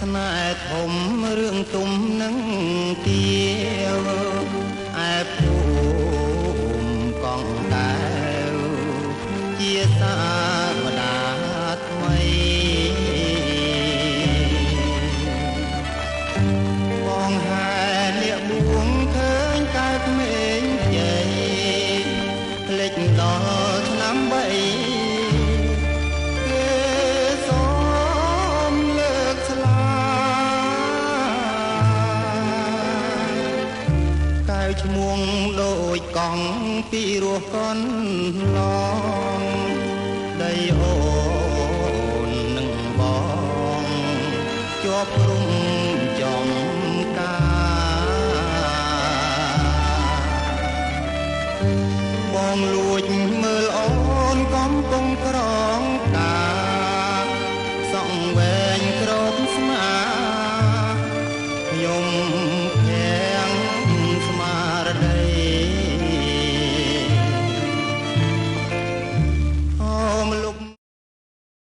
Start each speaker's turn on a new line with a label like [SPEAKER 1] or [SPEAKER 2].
[SPEAKER 1] ស្នេហ៍ធំរឿងទុំនឹងទៀវ ឯភូមិកងកែវជាសាវតាថ្មី បងហែលៀកបួងឃើញកែក្មេងជ័យ ភ្លេចដល់ឆ្នាំបី ឈ្មោះដូចកង់ពីរស់កនឡង ដីអូននឹងបងជាប់រុំ